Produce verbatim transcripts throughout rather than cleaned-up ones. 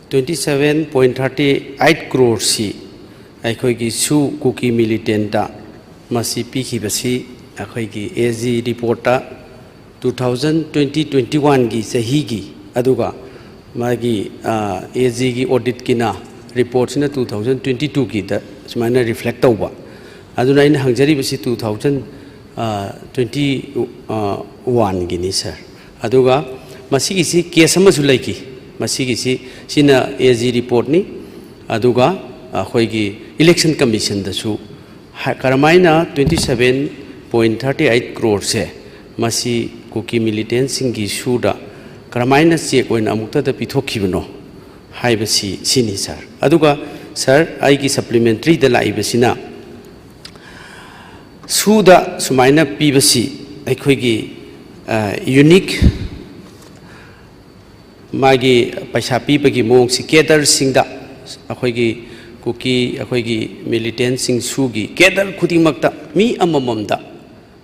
Twenty seven point thirty eight crore ꯁꯤ ꯑꯩꯈꯣꯏꯒꯤ ꯁꯨ ꯀꯨꯀꯤ ꯃꯤꯂꯤꯇꯦꯟꯇ ꯃꯁꯤ ꯄꯤꯈꯤꯕꯁꯤ ꯑꯩꯈꯣꯏꯒꯤ ꯑꯦ ꯖꯤ ꯔꯤꯄꯣꯔꯠꯇ two thousand twenty twenty oneꯒꯤ ꯆꯍꯤꯒꯤ, ꯑꯗꯨꯒ ꯃꯥꯒꯤ ꯑꯦ ꯖꯤꯒꯤ ꯑꯣꯗꯤꯠꯀꯤꯅ ꯔꯤꯄꯣꯔꯠꯁꯤꯅ two thousand twenty twoꯒꯤꯗ ꯁꯨꯃꯥꯏꯅ ꯔꯤꯐ꯭ꯂꯦꯛ ꯇꯧꯕ꯫ ꯑꯗꯨꯅ ꯑꯩꯅ ꯍꯪꯖꯔꯤꯕꯁꯤ two thousand twenty oneꯒꯤꯅꯤ, ꯁꯥꯔ꯫ ꯑꯗꯨꯒ ꯃꯁꯤꯒꯤꯁꯤ ꯀꯦꯁ ꯑꯃꯁꯨ ꯂꯩꯈꯤ꯫ ꯃꯁꯤꯒꯤꯁꯤ, ꯁꯤꯅ ꯑꯦ ꯖꯤ ꯔꯤꯄꯣꯔꯠꯅꯤ꯫ ꯑꯗꯨꯒ ꯑꯩꯈꯣꯏꯒꯤ ꯏꯂꯦꯛꯁꯟ ꯀꯃꯤꯁꯟꯗꯁꯨ ꯀꯔꯝꯍꯥꯏꯅ twenty seven point thirty eight crore ꯁꯦ ꯃꯁꯤ ꯀꯨꯀꯤ ꯃꯤꯂꯤꯇꯦꯟꯁꯤꯡꯒꯤ ꯁꯨꯗ ꯀꯔꯝꯍꯥꯏꯅ ꯆꯦꯛ ꯑꯣꯏꯅ ꯑꯃꯨꯛꯇꯗ ꯄꯤꯊꯣꯛꯈꯤꯕꯅꯣ ꯍꯥꯏꯕꯁꯤ, ꯁꯤꯅꯤ, ꯁꯥꯔ꯫ ꯑꯗꯨꯒ, ꯁꯥꯔ, ꯑꯩꯒꯤ ꯁꯄ꯭ꯂꯤꯃꯦꯟꯇꯔꯤꯗ ꯂꯥꯛꯏꯕꯁꯤꯅ ꯁꯨꯗ ꯁꯨꯃꯥꯏꯅ ꯄꯤꯕꯁꯤ ꯑꯩꯈꯣꯏꯒꯤ ꯌꯨꯅꯤꯛ ꯃꯥꯒꯤ ꯄꯩꯁꯥ ꯄꯤꯕꯒꯤ ꯃꯑꯣꯡꯁꯤ ꯀꯦꯗꯔꯁꯤꯡꯗ, ꯑꯩꯈꯣꯏꯒꯤ ꯀꯨꯀꯤ, ꯑꯩꯈꯣꯏꯒꯤ ꯃꯤꯂꯤꯇꯦꯟꯁꯤꯡ ꯁꯨꯒꯤ ꯀꯦꯗꯔ ꯈꯨꯗꯤꯡꯃꯛꯇ ꯃꯤ ꯑꯃꯃꯝꯗ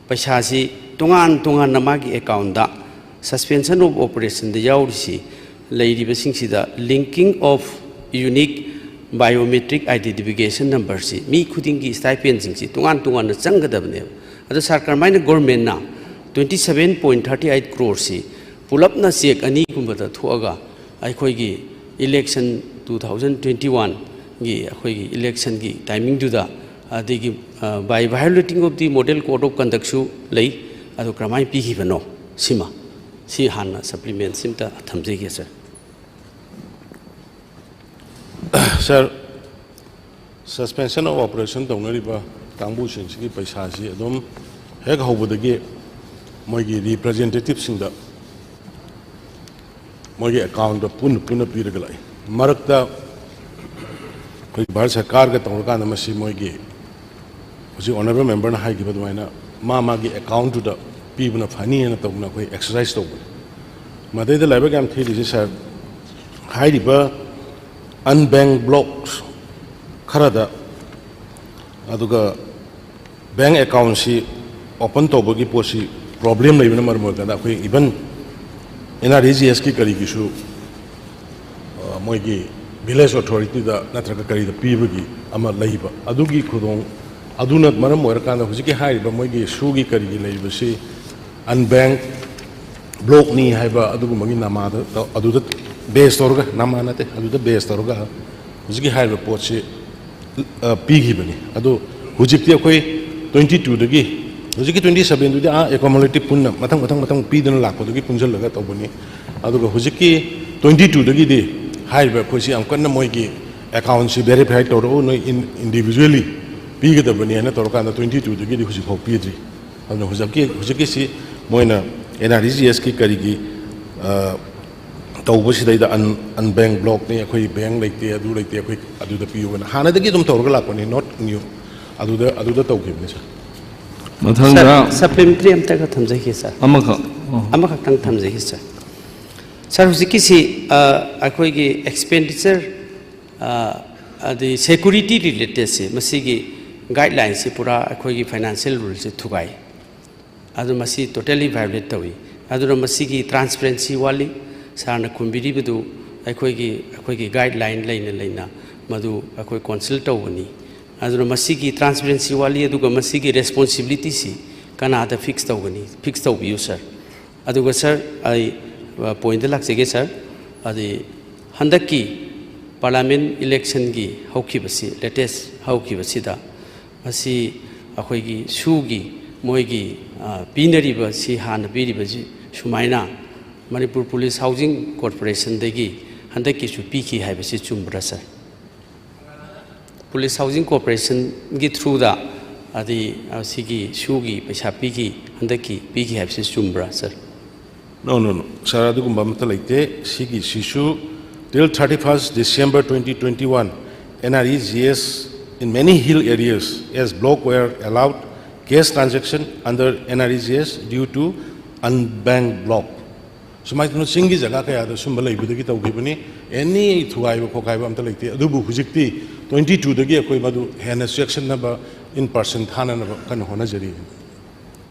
ꯄꯩꯁꯥꯁꯤ ꯇꯣꯉꯥꯟ ꯇꯣꯉꯥꯟꯅ ꯃꯥꯒꯤ ꯑꯦꯀꯥꯎꯟꯗ, suspension of operationꯗ ꯌꯥꯎꯔꯤꯁꯤ, ꯂꯩꯔꯤꯕꯁꯤꯡꯁꯤꯗ linking of unique biometric identification numberꯁꯤ ꯃꯤ ꯈꯨꯗꯤꯡꯒꯤ ꯁ꯭ꯇꯥꯏꯄꯦꯟꯁꯤꯡꯁꯤ ꯇꯣꯉꯥꯟ ꯇꯣꯉꯥꯟꯅ ꯆꯪꯒꯗꯕꯅꯦꯕ꯫ ꯑꯗꯣ, ꯁꯥꯔ, ꯀꯔꯝꯍꯥꯏꯅ ꯒꯣꯔꯃꯦꯟꯅ twenty seven point thirty eight crore ꯁꯤ ꯄꯨꯂꯞꯅ ꯆꯦꯛ ꯑꯅꯤꯒꯨꯝꯕꯗ ꯊꯣꯛꯑꯒ ꯑꯩꯈꯣꯏꯒꯤ ꯏꯂꯦꯛꯁꯟ two thousand twenty oneꯒꯤ ꯑꯩꯈꯣꯏꯒꯤ ꯏꯂꯦꯛꯁꯟꯒꯤ ꯇꯥꯏꯃꯤꯡꯗꯨꯗ, ꯑꯗꯒꯤ, by violating of the model code of conductꯁꯨ ꯂꯩ, ꯑꯗꯨ ꯀꯔꯝꯍꯥꯏꯅ ꯄꯤꯈꯤꯕꯅꯣ? ꯁꯤꯃ, ꯁꯤ ꯍꯥꯟꯅ ꯁꯄ꯭ꯂꯤꯃꯦꯟꯁꯤ ꯑꯝꯇ ꯊꯝꯖꯒꯦ, ꯁꯥꯔ꯫ ꯁꯥꯔ, suspension of operation ꯇꯧꯅꯔꯤꯕ ꯀꯥꯡꯕꯨꯁꯤꯡꯁꯤꯒꯤ ꯄꯩꯁꯥꯁꯤ ꯑꯗꯨꯝ ꯍꯦꯛ ꯍꯧꯕꯗꯒꯤ ꯃꯣꯏꯒꯤ ꯔꯤꯄ꯭ꯔꯖꯦꯟꯇꯦꯇꯤꯚꯁꯤꯡꯗ ꯃꯣꯏꯒꯤ ꯑꯦꯀꯥꯎꯟꯗ ꯄꯨꯟꯅ ꯄꯨꯟꯅ ꯄꯤꯔꯒ ꯂꯥꯛꯏ꯫ ꯃꯔꯛꯇ ꯑꯩꯈꯣꯏ ꯚꯥꯔꯠ ꯁꯔꯀꯥꯔꯒ ꯇꯧꯔꯀꯥꯟꯗ ꯃꯁꯤ ꯃꯣꯏꯒꯤ ꯍꯧꯖꯤꯛ ꯑꯣꯅꯔꯦꯕꯜ ꯃꯦꯝꯕꯔꯅ ꯍꯥꯏꯈꯤꯕ ꯑꯗꯨꯃꯥꯏꯅ ꯃꯥ ꯃꯥꯒꯤ ꯑꯦꯀꯥꯎꯟꯗꯨꯗ ꯄꯤꯕꯅ ꯐꯅꯤꯅ ꯇꯧꯗꯅ ꯑꯩꯈꯣꯏ ꯑꯦꯛꯁꯔꯁꯥꯏꯁ ꯇꯧꯕꯅꯤ꯫ ꯃꯗꯩꯗ ꯂꯥꯏꯕꯛ ꯌꯥꯝ ꯊꯤꯔꯤꯁꯦ, ꯁꯥꯔ, ꯍꯥꯏꯔꯤꯕ unbanked blocks ꯈꯔꯗ ꯑꯗꯨꯒ ꯕꯦꯡ ꯑꯦꯀꯥꯎꯟꯁꯤ ꯑꯣꯄꯟ ꯇꯧꯕꯒꯤ ꯄꯣꯠꯁꯤ ꯄ꯭ꯔꯣꯕ꯭ꯂꯦꯝ ꯂꯩꯕꯅ ꯃꯔꯝ ꯑꯣꯏꯔꯀꯥꯟꯗ ꯑꯩꯈꯣꯏ even N R E G ꯑꯦꯁꯀꯤ ꯀꯔꯤꯒꯤꯁꯨ ꯃꯣꯏꯒꯤ village authority ꯗ ꯅꯠꯇ꯭ꯔꯒ ꯀꯔꯤꯗ ꯄꯤꯕꯒꯤ ꯑꯃ ꯂꯩꯕ, ꯑꯗꯨꯒꯤ ꯈꯨꯗꯣꯡ, ꯑꯗꯨꯅ ꯃꯔꯝ ꯑꯣꯏꯔꯀꯥꯟꯗ ꯍꯧꯖꯤꯛꯀꯤ ꯍꯥꯏꯔꯤꯕ ꯃꯣꯏꯒꯤ ꯁꯨꯒꯤ ꯀꯔꯤꯒꯤ ꯂꯩꯔꯤꯕꯁꯤ unbanked block ꯅꯤ ꯍꯥꯏꯕ ꯑꯗꯨꯒꯨꯝꯕꯒꯤ ꯅꯃꯥꯗ ꯇꯧ-, ꯑꯗꯨꯗ base ꯇꯧꯔꯒ, ꯅꯃꯥ ꯅꯠꯇꯦ, ꯑꯗꯨꯗ base ꯇꯧꯔꯒ ꯍꯧꯖꯤꯛꯀꯤ ꯍꯥꯏꯔꯤꯕ ꯄꯣꯠꯁꯤ, ꯑ, ꯄꯤꯈꯤꯕꯅꯤ꯫ ꯑꯗꯨ ꯍꯧꯖꯤꯛꯇꯤ ꯑꯩꯈꯣꯏ twenty two ꯗꯒꯤ, ꯍꯧꯖꯤꯛꯀꯤ twenty seven ꯗꯨꯗꯤ ꯑꯥ accumulative ꯄꯨꯟꯅ ꯃꯊꯪ, ꯃꯊꯪ, ꯃꯊꯪ ꯄꯤꯗꯅ ꯂꯥꯛꯄꯗꯨꯒꯤ ꯄꯨꯟꯁꯤꯜꯂꯒ ꯇꯧꯕꯅꯤ꯫ ꯑꯗꯨꯒ ꯍꯧꯖꯤꯛꯀꯤ twenty two ꯗꯒꯤꯗꯤ ꯍꯥꯏꯔꯤꯕ ꯑꯩꯈꯣꯏꯁꯤ ꯌꯥꯝ ꯀꯟꯅ ꯃꯣꯏꯒꯤ account ꯁꯤ verify ꯇꯧꯔꯛꯎ, ꯅꯣꯏ in-, individually ꯄꯤꯒꯗꯕꯅꯤ ꯍꯥꯏꯅ ꯇꯧꯔꯀꯥꯟꯗ twenty two ꯗꯒꯤꯗꯤ ꯍꯧꯖꯤꯛꯐꯥꯎ ꯄꯤꯗ꯭ꯔꯤ꯫ ꯑꯗꯨꯅ ꯍꯧꯖꯤꯛꯀꯤ, ꯍꯧꯖꯤꯛꯀꯤꯁꯤ ꯃꯣꯏꯅ N R E G S ꯀꯤ ꯀꯔꯤꯒꯤ, ꯑ, ꯇꯧꯕꯁꯤꯗꯩꯗ un-, unbanked block ꯅꯤ, ꯑꯩꯈꯣꯏ bank ꯂꯩꯇꯦ, ꯑꯗꯨ ꯂꯩꯇꯦ, ꯑꯩꯈꯣꯏ ꯑꯗꯨꯗ ꯄꯤꯌꯨꯅ ꯍꯥꯟꯅꯗꯒꯤ ꯑꯗꯨꯝ ꯇꯧꯔꯒ ꯂꯥꯛꯄꯅꯤ, not new꯫ ꯑꯗꯨꯗ, ꯑꯗꯨꯗ ꯇꯧꯈꯤꯕꯅꯤ, sir꯫ ꯃꯊꯪꯗ ꯁꯥꯔ, supplementary ꯑꯝꯇꯒ ꯊꯝꯖꯒꯦ, ꯁꯥꯔ꯫ ꯑꯃꯈꯛ꯫ ꯑꯣ꯫ ꯑꯃꯈꯛꯇꯪ ꯊꯝꯖꯒꯦ, ꯁꯥꯔ꯫ ꯁꯥꯔ, ꯍꯧꯖꯤꯛꯀꯤꯁꯤ, ꯑ, ꯑꯩꯈꯣꯏꯒꯤ expenditure, ꯑ, ꯑꯗꯩ security related ꯁꯦ, ꯃꯁꯤꯒꯤ guideline ꯁꯦ ꯄꯨꯔꯥ ꯑꯩꯈꯣꯏꯒꯤ financial rule ꯁꯦ ꯊꯨꯒꯥꯏ꯫ ꯑꯗꯨ ꯃꯁꯤ totally violate ꯇꯧꯏ꯫ ꯑꯗꯨꯅ ꯃꯁꯤꯒꯤ transparency ꯋꯥꯠꯂꯤ꯫ ꯁꯥꯔꯅ ꯈꯨꯝꯕꯤꯔꯤꯕꯗꯨ ꯑꯩꯈꯣꯏꯒꯤ, ꯑꯩꯈꯣꯏꯒꯤ guideline ꯂꯩꯅ ꯂꯩꯅ ꯃꯗꯨ ꯑꯩꯈꯣꯏ consult ꯇꯧꯕꯅꯤ꯫ ꯑꯗꯨꯅ ꯃꯁꯤꯒꯤ transparency ꯋꯥꯠꯂꯤ, ꯑꯗꯨꯒ ꯃꯁꯤꯒꯤ responsibility ꯁꯤ ꯀꯅꯥꯗ fix ꯇꯧꯒꯅꯤ? Fix ꯇꯧꯕꯤꯌꯨ, ꯁꯥꯔ꯫ ꯑꯗꯨꯒ, ꯁꯥꯔ, ꯑꯩ, ꯑ, point ꯇ ꯂꯥꯛꯆꯒꯦ, ꯁꯥꯔ꯫ ꯑꯗꯤ ꯍꯟꯗꯛꯀꯤ parliament election ꯒꯤ ꯍꯧꯈꯤꯕꯁꯤ, latest ꯍꯧꯈꯤꯕꯁꯤꯗ, ꯃꯁꯤ ꯑꯩꯈꯣꯏꯒꯤ ꯁꯨꯒꯤ ꯃꯣꯏꯒꯤ, ꯑ, ꯄꯤꯅꯔꯤꯕ ꯁꯤ ꯍꯥꯟꯅ ꯄꯤꯔꯤꯕꯁꯤ ꯁꯨꯃꯥꯏꯅ Manipur Police Housing Corporation ꯗꯒꯤ ꯍꯟꯗꯛꯀꯤꯁꯨ ꯄꯤꯈꯤ ꯍꯥꯏꯕꯁꯤ ꯆꯨꯝꯕ꯭ꯔꯥ, ꯁꯥꯔ? Police Housing Corporation ꯒꯤ through ꯗ, ꯑꯗꯤ, ꯑ, ꯁꯤꯒꯤ ꯁꯨꯒꯤ ꯄꯩꯁꯥ ꯄꯤꯈꯤ, ꯍꯟꯗꯛꯀꯤ ꯄꯤꯈꯤ ꯍꯥꯏꯕꯁꯤ ꯆꯨꯝꯕ꯭ꯔꯥ, ꯁꯥꯔ? No, no, no, sir, ꯑꯗꯨꯒꯨꯝꯕ ꯑꯃꯠꯇ ꯂꯩꯇꯦ꯫ ꯁꯤꯒꯤ ꯁꯤꯁꯨ till thirty-first December twenty twenty-one, N R E G S in many hill areas as block were allowed cash transaction under N R E G S due to unbanked block꯫ ꯁꯨꯃꯥꯏꯅ ꯇꯧꯅ ꯆꯤꯡꯒꯤ ꯖꯒꯥ ꯀꯌꯥꯗ ꯁꯨꯝꯕ ꯂꯩꯕꯗꯒꯤ ꯇꯧꯈꯤꯕꯅꯤ꯫ Any ꯊꯨꯒꯥꯏꯕ ꯈꯣꯠꯀꯥꯏꯕ ꯑꯝꯇ ꯂꯩꯇꯦ꯫ ꯑꯗꯨꯕꯨ ꯍꯧꯖꯤꯛꯇꯤ twenty two ꯗꯒꯤ ꯑꯩꯈꯣꯏ ꯃꯗꯨ ꯍꯦꯟꯅ ꯆꯦꯛꯁꯤꯟꯅꯕ in person ꯊꯥꯅꯅꯕ ꯀꯟꯅ ꯍꯣꯠꯅꯖꯔꯤ꯫